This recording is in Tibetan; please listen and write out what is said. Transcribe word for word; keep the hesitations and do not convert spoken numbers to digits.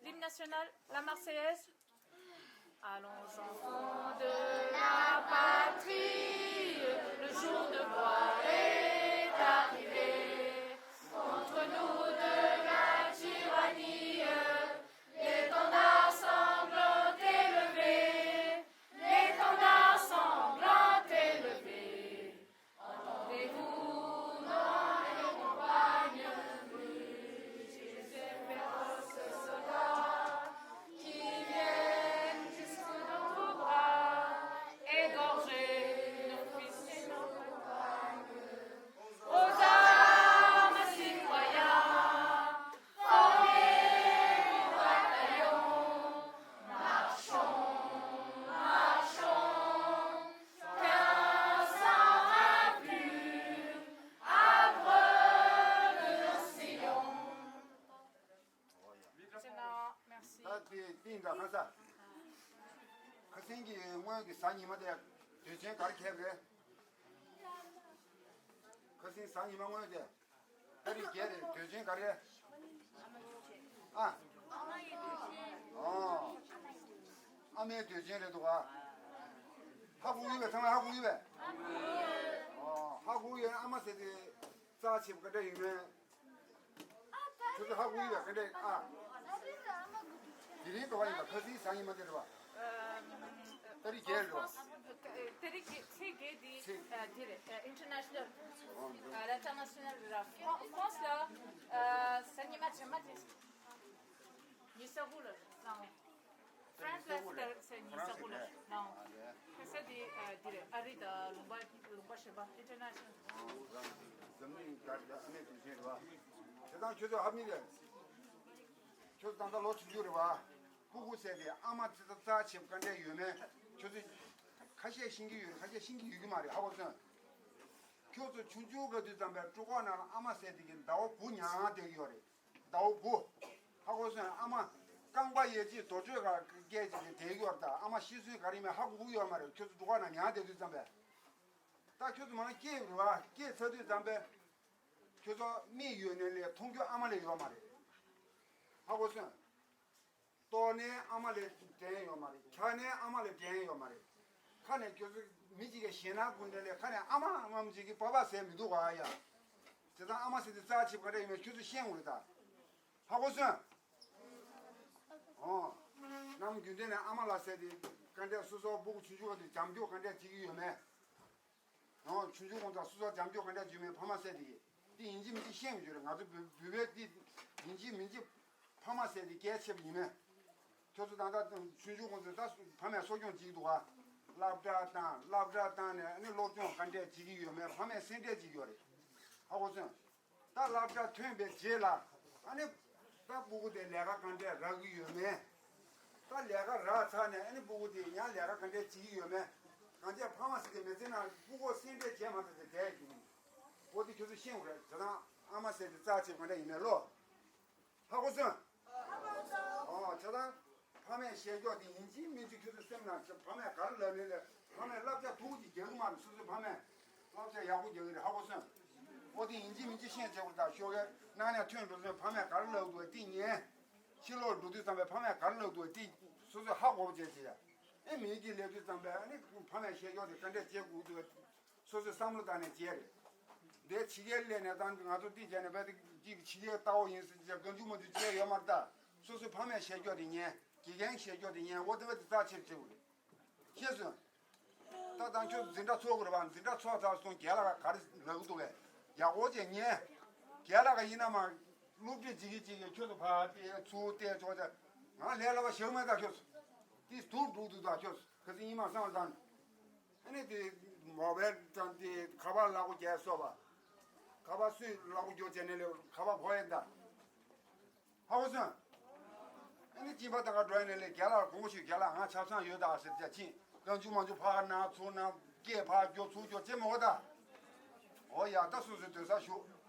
L'hymne national, la Marseillaise. Allons enfants de la patrie, le jour de gloire est arrivé. Contre nous de la tyrannie, l'étendard sanglant est levé, l'étendard sanglant est levé. Entendez-vous dans les campagnes, murmure les féroces soldats qui viennent jusque dans vos bras, égorger nos fils et nos compagnes. Aux armes, citoyens, formez vos bataillons, marchons, marchons, qu'un sang impur abreuve nos sillons. Merci. ད་དེ་དེ་ཡིན་ད། ཁ་ས། ཁ་སང་གི་སྔོན་གྱི་གཟའ་ཉི་མ་དེ་དུས་ཆེན་ག་རེ་འཁེལ་རེད། ཁ་སང་གཟའ་ཉི་མ་སྔོན་དེ། ཏ་རིག་བརྒྱད་རེད། དུས་ཆེན་ག་རེ། ཨ། ཨོ། ཨ་མའི་དུས་ཆེན་རེད་འདུག་ག་ཧ་གོ་གི་ཡོད་པས། ཚང་མས་ཧ་གོ་གི་ཡོད་པས། ཨོ། ཧ་གོ་གི་ཡོད། ཨ་མ་ཟེར་དེ་རྩ་ཆེ་བ་ག་འདྲ་ཡིན་མིན། ཁྱོད་ཚོ་ཧ་གོ་གི་ཡོད་པས། ག་འདྲ། ཨ། དེ་རིང་འགྲོ་བ་ཡིན་པ། ཁ་སང་གཟའ་ཉི་མ་དེ་རེད་པ། ཏ་རིག་བརྒྱད་རེད་པ། ཏ་རིག་བརྒྱད། ཚེས་བརྒྱད་དེ། ཚེས། ཨ། དེ་རེད། ཨ། ཨིན་ཊར་ནེ་ཤ་ནལ། ཨ། ཨིན་ཊར་ནེ་ཤ་ནལ་རེད། ཧྥ་རན་སི་ལ། ཨ། གཟའ་ཉི་མ་རྗེས་མ་དེ། ཉི་ཤུ་རྩ་དགུ་ལ་གནང་། ཧྥ་རན་སི་ལ་ཉི་ཤུ་རྩ་དགུ་ལ་གནང་། ཁ་ས་དེ། ཨ། དེ་རེད། ཨ་རི་དང་ལུང་པ། ལུང་པ་གཞན་པ། ཨིན་ཊར་ནེ་ཤ་ནལ། འཛམ་གླིང་ག་རེ། ཨ་མའི་དུས་ཆེན་རེད་པ། དེ་དང་ཁྱོད་ཚོ་ཧ་མི་རེད། ཁྱོད་ཚོ་ད་ལྟ་ལོ་ཆུང་ཆུང་རེད་པ། སྤུ་གུ་ཟེར་དེ་ཨ་མ་ཚེ་ཚ་རྩ་ཆེ་བ་ག་འདྲས་ཡོད་མེད་ཁྱོད་ཚོ་ཁ་ཤས་ཤེས་ཀྱི་ཡོད་རེད། ཁ་ཤས་ཤེས་ཀྱི་ཡོད་ཀྱི་མ་རེད། ཧ་གོ་སོང་། ཁྱོད་ཚོ་ཆུང་ཆུང་ག་དུས་ཙམ་པའི་སྤྲོ་ཁོག་ནང་ལ་ཨ་མ་ཟེར་དེ་གི་ཟླ་བ་དགུ་མྱངས་བསྡད་ཀྱི་ཡོད་རེད། ཟླ་བ་དགུ། ཧ་གོ་སོང་། ཨ་མ་རྐང་པ་གཡས་འཁྱིལ་རྡོ་གཅོད་ཁ་སྐད་ཅིག་གིས་བསྡད་ཀྱི་ཡོད་རེད། ད་ཨ་མ་ཤི་གསོན་ག་རེ་ཡིན་མིན་ཧ་གོ་གི་ཡོད་མ་རེད། ཁྱོད་ཚོ་སྤྲོ་ཁོག་ནང་མྱངས་བསྡད་དུས་ཙམ་པས། ད་ཁྱོད་ཚོ་མ་སྐྱེས་རེད་པ། སྐྱེས་ཚར་དུས་ཙམ་པས། ཁྱོད་ཚོ་མིག་ཡོད་ནའི་ལས་མཐོང་རྒྱུ་ཨ་མ་ལས་ཡོད་མ་རེད། ཧ་གོ་སོང་། ལྟོགས་ནའི་ཨ་མ་ལས་དྲན་ཡོད་མ་རེད། འཁྱག་ནའི་ཨ་མ་ལས་དྲན་ཡོད་མ་རེད། ཁ་ནས་ཁྱོད་ཚོ་མི་གཅིག་གིས་ཞེད་སྣང་སྐུལ་ནའི་ལས་ཁ་ནས་ཨ་མ་ཨ་མ་ཅིག་གིས་པ་པ་ཟེར་མི་འདུག་ག་ཡ། བྱས་ཙང་ཨ་མ་ཟེར་དེ་རྩ་ཆེ་བ་ག་འདྲ་ཡིན་མིན་ཁྱོད་ཚོ་ཤེས་འོང་རེད་ད། ཧ་གོ་སོང་། ཨོ། ནམ་རྒྱུན་ལྡན་ནས་ཨ་མ་ལགས་ཟེར་དེ་ག་འདྲས། སོ་སོ་སྤུ་གུ་ཆུང་ཆུང་བ་དེ་བྱམས་སྐྱོང་ག་འདྲས་བྱེད་ཀྱི་ཡོད་མེད། ཨོ། ཆུང་ཆུང་གོང་ཚ་སོ་སོ་བྱམས་སྐྱོང་ག་འདྲས་བྱེད་ཀྱི་ཡོད་མེད། ཕ་མ་ཟེར་དེ་གིས་དེ་ཡིན་གཅིག་མིན་གཅིག་ཤེས་ཡོང་རྒྱུ་རེད། ང་ཚོ་བོད་བོད་པའི་དེ་ཡིན་གཅིག་མིན་གཅིག་ཕ་མ་ཟེར་དེ་གལ་ཆེ་བ་ཡིན་མེད། ཁྱོད་ཚོ་ད་ལྟ་ཆུང་ཆུང་གོང་ཚ་ད་ཕ་མས་གསོ་སྐྱོང་བྱེད་ཀྱི་འདུག་ག་སློབ་གྲྭ་བཏང་། སློབ་གྲྭ་བཏང་ནས་ཨ་ནི་སློབ་སྦྱོང་ག་འདྲས་བྱེད་ཀྱི་ཡོད་མེད་ཕ་མས་སེམས་ཁྲལ་བྱེད་ཀྱི་ཡོད་རེད། ཧ་གོ་སོང་། ད་སློབ་གྲྭ་ཐོན་པའི་རྗེས་ལ་ཨ་ནི་ད་སྤུ་གུ་དེ་ལས་ཀ་ག་འདྲས་རག་གི་ཡོད་མེད། ད་ལས་ཀ་རག་ཚར་ནས་ཨ་ནི་སྤུ་གུ་དེ་ཡང་ལས་ཀ་ག་འདྲས་བྱེད་ཀྱི་ཡོད་མེད། གང་ཅི་ཕ་མ་ཟེར་མཁན་མི་ཚེ་ནང་སྤུ་གུ་སེམས་ཁྲལ་བྱས་མ་ཐུབ་པའི་བསྡད་ཡོད་ཀྱི་ཡིན། འོ་དེ་ཁྱོད་ཚོ་ཤེས་དགོས་རེད། བྱས་ཙང་ཨ་མ་ཟེར་དེ་རྩ་ཆེ་བ་ག་འདྲས་ཡིན་མེད་ལོ། ཧ་གོ་སོང་། ཨོ། བྱས་ཙང་ཕ་མས་བཤད་ཀྱོག་དེ་ཡིན་གཅིག་མིན་གཅིག་ཁྱོད་ཚོ་སེམས་ནང་ཕ་མས་ག་རེ་ལབ་ནའི་ལས། ཕ་མས་བསླབ་བྱ་སྡུག་ཅིག་རྒྱག་གི་མ་རེད། སོ་སོའི་ཕ་མས་བསླབ་བྱ་ཡག་པོ་རྒྱག་གི་རེད། ཧ་གོ་སོང་། དེ་ཡིན་གཅིག་མིན་གཅིག་ཤེས་བྱེད་དགོས། ད་ཤོག་གེ་གནང་ནས་ཐོན་འགྲོ་དུས་ཕ་མས་ག་རེ་ལབ་འདུག་དེ་ཉན། ཕྱི་ལོགས་འགྲོ་དུས་ཙམ་པས་ཕ་མས་ག་རེ་ལབ་འདུག་དེ་སོ་སོས་ཧ་གོ་བ་བྱས་བྱས། ཨེ་མི་གིས་ལབ་དུས་ཙམ་པས་ཨ་ནི་ཕ་མས་བཤད་ཕྱོགས་དེ་ག་འདྲས་བྱེད་དགོས་འདུག་སོ་སོས་བསམ་བློ་བཏང་ནས་བྱས་རེད། འདི་ཕྱི་རྒྱལ་སླེབས་ནས་ད་ང་ཚོ་འདི་བྱས་ནས་བས་ཏེ་གཅིག་ཕྱི་རྒྱལ་ལྟ་བུ་ཡིན་ཟེར་བྱས་བཀའ་འགྱུར་མ་འགྱུར་བྱས་ཡོད་མ་རེད། ད་སོ་སོའི་ཕ་མས་བཤད་ཕྱོགས་དེ་ཉན། དགེ་རྒན་བཤད་ཕྱོགས་དེ་ཉན། འོ་དེ་བས་ཏེ་རྩ་ཆེར་བྱེད་དགོས་རེད། ཤེས་སོང་། ད་ད་ཁྱོད་འཛིན་གྲྭ་ཚོགས་དགོས་རེད་པ། འཛིན་གྲྭ་ཚོགས་ཚར་སོང་རྒན་ལགས་ག་རེ་ལབ་ཀྱི་འདུག་གས། ཡག་པོ་བྱས་ཉན། རྒན་ལགས་ཡིན་ན་མ་སློབ་ཁྲིད་བྱེད་ཀྱི་བྱེད་ཀྱི་ཁྱོད་ཚོ་ཕར་བལྟས་ཚུར་བལྟས་ཆོག་ཅག་ང་ལས་སླ་བ་ཞིག་མེད། ད་ཁྱོད་ཚོ་དེ་སྡུག་འགྲོ་འདུག་ད་ཁྱོད་ཚོ་ག་ཚོད་ཡིན་མ་བསམ་བློ་བཏང་། ཨ་ནི་དེ་མོ་བལ་དང་དེ་ཁ་པར་ལག་པ་རྒྱག་སོགས་པ། ཁ་པར་སུས་ལག་པ་རྒྱག་བྱས་ནས་ལས་ཁ་པར་གོ་ཡིན་ད། ཧ་གོ་སོང་། ཨ་ནི་སྦྱིན་པ་དང་ག་འགྲོ་ཡ་ནས་ལས་རྒན་ལགས་དགོངས་པ་ཞུ། རྒན་ལགས་ང་ཆབ་གསང་ཡོད་ད་ཟེར་བྱས་ཕྱིན། རྐང་བཅུ་མ་བཅུ་ཕར་གནང་ཚུར་གནང་སྐད་ཕར་རྒྱོབ་ཚུར་རྒྱོབ་བྱེད་མི་འོ་ད། འོ་ཡ་ད་སོ་སོའི་སྡོད་ས་བཞུགས།